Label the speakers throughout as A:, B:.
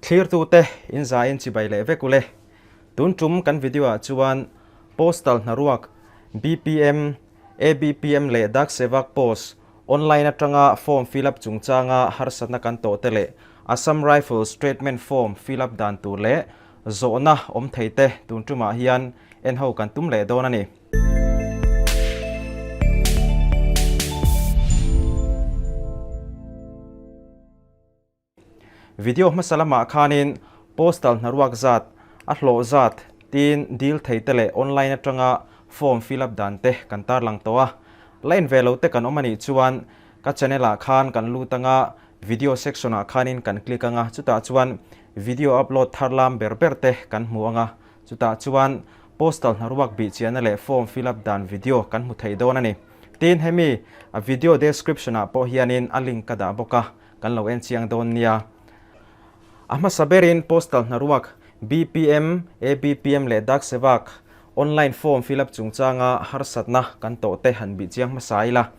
A: Thlirtute in zain chibai leh vek ule. Tun tum kan video ah chuan Postal hnaruak BPM, ABPM leh Dak Sevak Post online atanga form fill up chungchanga harsatna kan tawh te leh Assam Rifles Treatment form fill up dan tur leh zawhna awm thei te tun tumah hian en ho kan tum leh dawn a ni. Video hmasa lamah khanin postal hnaruak zat, a hlawh zat tiin dil thei te leh online atanga form fill up dan te kan tarlang tawh a. La en ve lo te kan awm a nih chuan ka channel ah khan kan lut anga video section ah khanin kan click anga chutah chuan video upload thar lam ber ber te kan hmu anga chutah chuan postal hnaruak bih chiahna leh form fill up dan video kan hmu thei dawn a ni. Tin hemi video description ah pawh hianin a link ka dah bawk a. Kan lo en chiang dawn nia. A hmasa berin Postal hnaruak, BPM, ABPM leh Dak Sevak online form fill up chungchanga harsatna kan tawh te han bih chiang hmasa ila.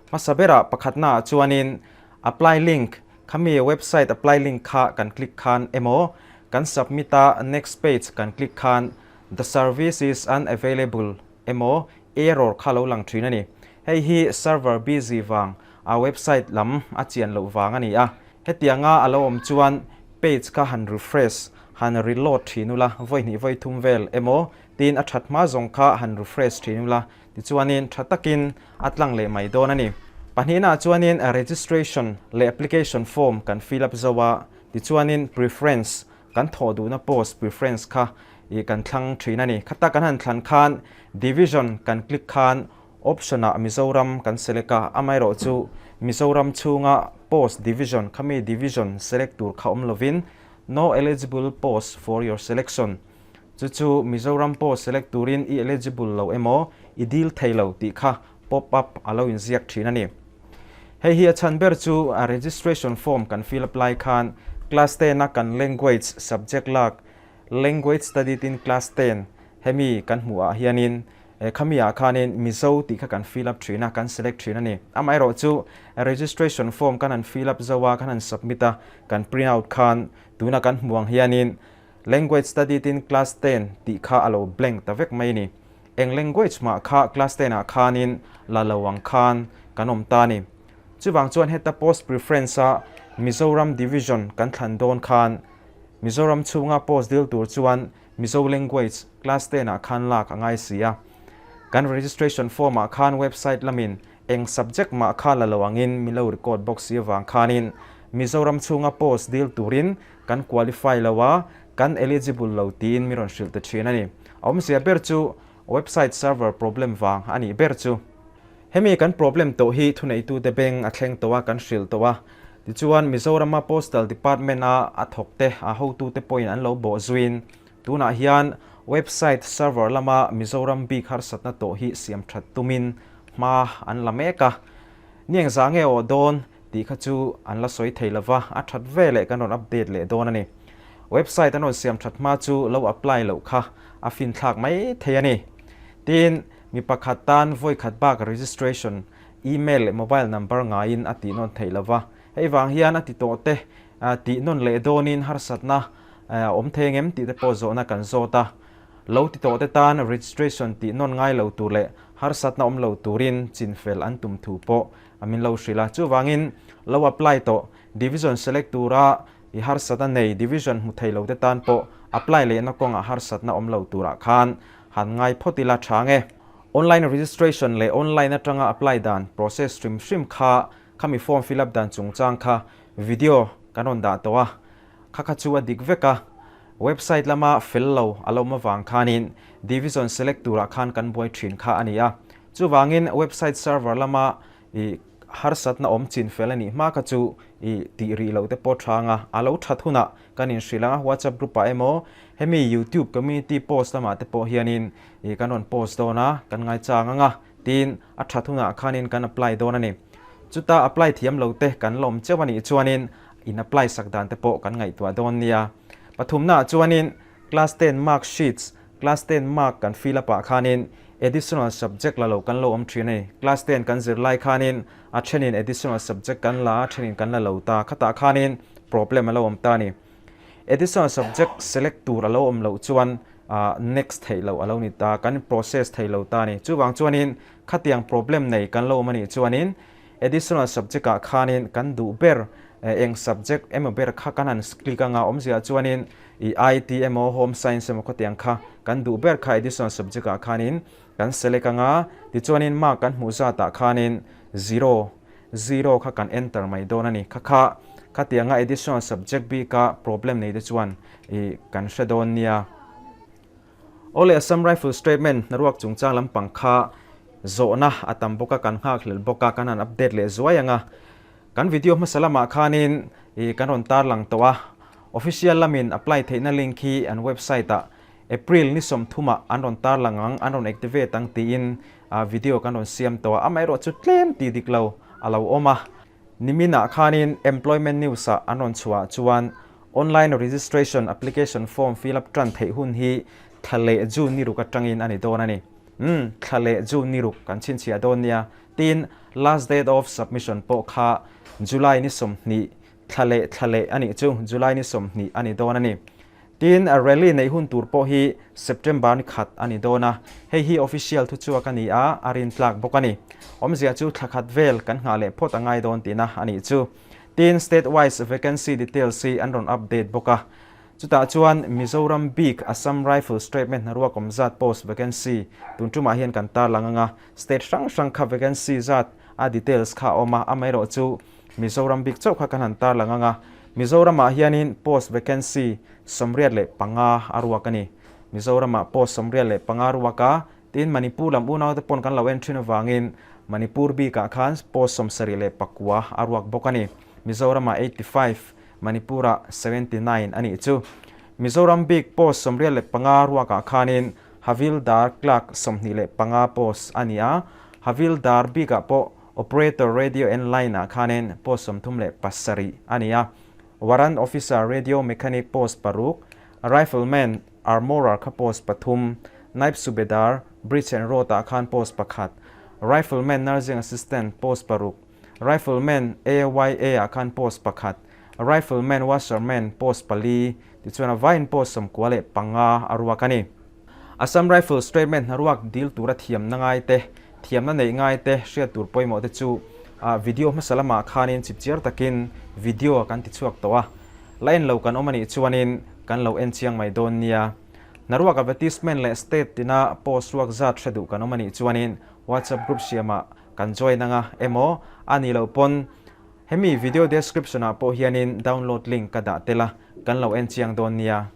A: Hmasa berah pakhatnaah chuanin apply link khami website apply link kha kan click khan emaw kan submit a next page kan click khan the service is unavailable emaw error kha lo lang thin a ni. Hei hi server busy vang a website lam a chian loh vang a ni a. Hetianga a lo awm chuan page kha han refresh, han reload thin ula, vawi hnih vawi thum vel emaw tiin a that hma zawng kha han refresh thin ula, tichuanin tha takin a tlang leh mai dawn a ni. Pahnihnaah chuanin registration leh application form kan fill up zo a, tichuanin preference kan thawh duhna post preference kha ih kan thlang thin a ni. Khata kan han thlan khan division kan click khan option ah Mizoram kan select a, amaherawh chu Mizoram chhunga post division khami division select tur kha awm lovin no eligible post for your selection chu chu Mizoram post select turin i eligible lo emaw i dil thei lo tih kha pop up a lo inziak thin a ni. Hei hi a chhan ber chu a registration form kan fill up lai khan class ten a kan language subject lak language studied in class ten hemi kan hmuh ah hianin khami ah khanin Mizo tih kha kan fill up thin a, kan select thin a ni. Amaherawh chu registration form kan han fill up zo a, kan han submit a, kan print out khan tuna kan hmuh ang hianin language studied in class ten tih kha a lo blank ta vek mai a ni. Eng language mah kha class ten ah khanin la lo ang khan kan awm ta a ni. Chuvang chuan heta post preference a Mizoram division kan thlan dawn khan Mizoram chhunga post dil tur chuan Mizo language class ten ah khan lak a ngai si a. Kan registration form ah khan website lamin eng subject mah kha la lo angin min lo record bawk si avang khanin Mizoram chhunga post dil turin kan qualify lo a, kan eligible lo tiin mi rawn hrilh ta thin a ni. A awmzia ber chu website server problem vang a nih ber chu. Hemi kan problem tawh hi thuneitute beng a thleng tawh a, kan hrilh tawh a. Tichuan Mizorama Postal Department a a thawkte, a hotute pawhin an lo bawh zuiin tunah hian website server lama Mizoram bik harsatna tawh hi siam that tumin hma an la mek a. Ni engzah nge aw dawn tih kha chu an la sawi thei lova, a that ve leh kan rawn update leh dawn a ni. Website an rawn siam that hma chu lo apply loh kha a finthlak mai thei a ni. Tin, mi pakhat tan vawi khat bak registration email leh mobile number ngaiin a tih nawn theih lova, hei vang hian a ti tawh te tih nawn leh dawnin harsatna a awm thei angem tih te pawh zawhna kan zawt a. Lo ti tawh te tan registration tih nawn ngai lo tur leh harsatna awm lo turin chinfel an tum thu pawh a min lo hrilh a. Chuvangin lo apply tawh division select tura i harsatna nei division hmu thei lo te tan pawh apply lehna kawngah harsatna awm lo turah khan han ngai phawt ila tha nge. Online registration leh online atanga apply dan process hrim hrim kha khami form fill up dan chungchang kha video kan rawn dah tawh a, kha kha chu a dik vek a. Website lama fel lo a lo awm avang khanin division select turah khan kan buai thin kha a ni a. Chuvangin website server lama i harsatna awm chin fel a nih hma kha chu i tih rih loh te pawh tha anga a lo that hunah kan inhrilh ang a, WhatsApp group ah emaw hemi YouTube community post lamah te pawh hianin i kan rawn post dawn a, kan ngaichang ang a, tiin a that hunah khanin kan apply dawn a ni. Chuta apply thiam lo te kan la awm cheuh a nih chuanin in apply sak dan te pawh kan ngaihtuah dawn nia. Pathumnaah chuanin class ten mark sheets Class ten mark kan fill up ah khanin additional subject la lo kan lo awm thin a ni. Class ten kan zir lai khanin a thenin additional subject kan la a, thenin kan la lo ta. Khatah khanin problem a lo awm ta a ni. Additional subject select tur a lo awm loh chuan next theih loh a lo ni ta, kan process thei lo ta a ni. Chuvang chuanin khatiang problem nei kan lo awm a nih chuanin additional subject ah khanin kan duh ber eng subject emaw ber kha kan han click anga awmzia chuanin i IT emaw home science emaw khatiang kha kan duh ber kha additional subject ah khanin kan select anga tichuanin mark kan hmuh zat ah khanin zero zero kha kan enter mai dawn a ni. Kha kha khatianga additional subject bika problem nei te chuan ih kan hre dawn nia. Awle Assam Rifles Statement hnaruak chungchang lampang kha zawhna a tam bawk a, kan nghakhlel bawk a, kan han update leh zuai ang a. Kan video hmasa lamah khanin ih kan rawn tarlang tawh a, official lamin apply theihna link hi an website ah April ni sawmthumah an rawn tarlang ang, an rawn activate ang tiin video kan rawn siam tawh a, amaherawh chu tlem tih dik lo a lo awm a. Niminah khanin Employment News-ah an rawn chhuah chuan online registration application form fill up tan theih hun hi thla leh June ni ruk atangin a ni dawn a ni. Umm, thla leh June ni ruk kan chhinchhiah dawn nia. Tin, last date of submission pawh kha July ni 20 thla leh thla leh a nih chu July ni 20 a ni dawn a ni. Tin, rally neih hun tur pawh hi September ni khat a ni dawn a, hei hi official thuchhuak a ni a, a rintlak bawk a ni. Awmzia chu thla khat vel kan nghah leh phawt a ngai dawn tihna a nih chu. Tin, state wise vacancy details hi an rawn update bawk a. Chutah chuan Mizoram bik Assam Rifles Tradesmen hnaruak awm zat post vacancy tun tumah hian kan tarlang ang a, state hrang hrang kha vacancy zat a details kha a awm a, amaherawhchu Mizoram bik chauh kha kan han tarlang ang a, Mizoramah hianin post vacancy 85 a ruak a ni. Mizoramah post 85 ruak a, tin Manipur lam unaute pawn kan lo en thin avangin Manipur bikah khan post 79 a ruak bawk a ni. Mizoramah 85, Manipurah 79 a nih chu. Mizoram bik post 95 ruakah khanin Havildar clerk 25 post a ni a, Havildar bikah pawh Operator Radio and Line ah khanin post 37 a ni a, Warrant Officer Radio Mechanic post paruk, Rifleman Armourer kha post pathum, Naib Subedar, Bridge and Road ah khan post pakhat, Rifleman Nursing Assistant post paruk, Rifleman AYA ah khan post pakhat, Rifleman Washerman post pali, tichuan a vaiin post 95 a ruak a ni. Assam Rifles Statement hnaruak dil tura thiamna ngai te, thiamna neih ngai te hriat tur pawimawh te chu video hmasa lamah khanin chipchiar takin video kan ti chhuak tawh a. La en lo kan awm a nih chuanin kan lo en chiang mai dawn nia. Hnaruak advertisement leh state tina post ruak zat hre duh kan awm a nih chuanin WhatsApp group siamah kan join anga emaw a nih loh pawn hemi video description ah pawh hianin download link ka dah tel a, kan lo en chiang dawn nia.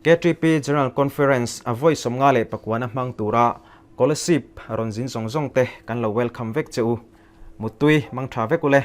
A: KTP General Conference a vawi 59 na hmang tura Kolasib rawn zin zawng zawng te kan lo welcome vek che u. Muttui mang tha vek u le.